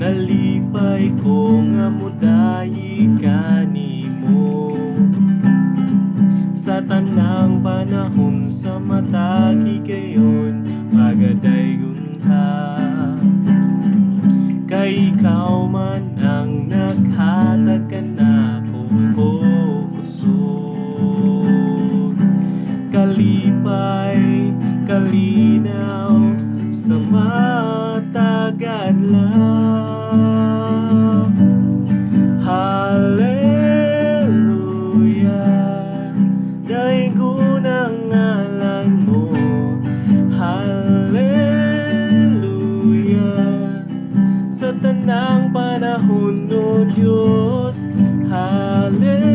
Nalipay ko nga mudayi kanimo sa tanang panahon, sa matag higayon magadaygon ka, kay ikaw man ang naghatag kanako og kusog, kalipay, kalinaw sa matag adlaw. Hallelujah, daygon ang ngalan mo. Hallelujah, sa tanang panahon, O Diyos. Hallelujah,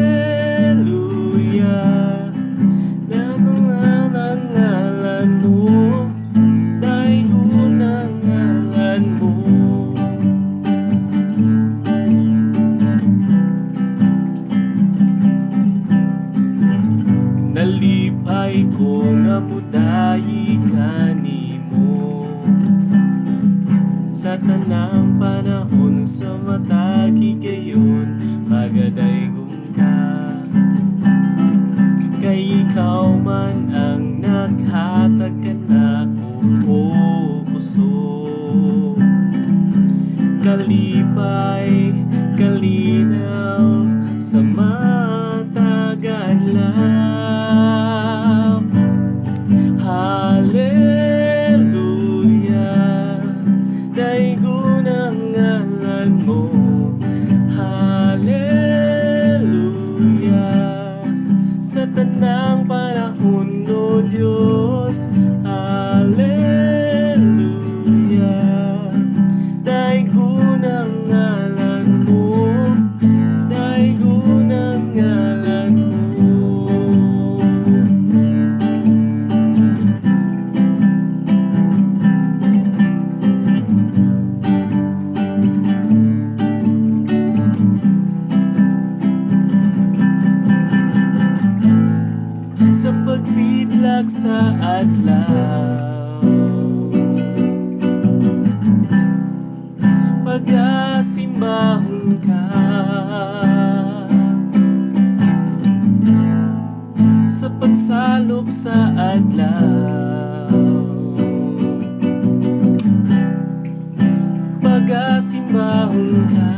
daygon ang ngalan mo, daygon ang ngalan mo. Nalipay ko nga mudayi kanimo sa tanang panahon, sa matag higayon magadaygon ka, kay ikaw man ang naghatag kanako og kusog, kalipay, kalinaw sa matag adlaw. Hallelujah, daygon ang ngalan mo. Hallelujah, sa tanang panahon, O Diyos. Hallelujah, daygon ang ngalan mo, daygon ang ngalan mo. Sa pagsidlak sa adlaw, pagasimbahon ka. Sa pagsalop sa adlaw, pagasimbahon ka.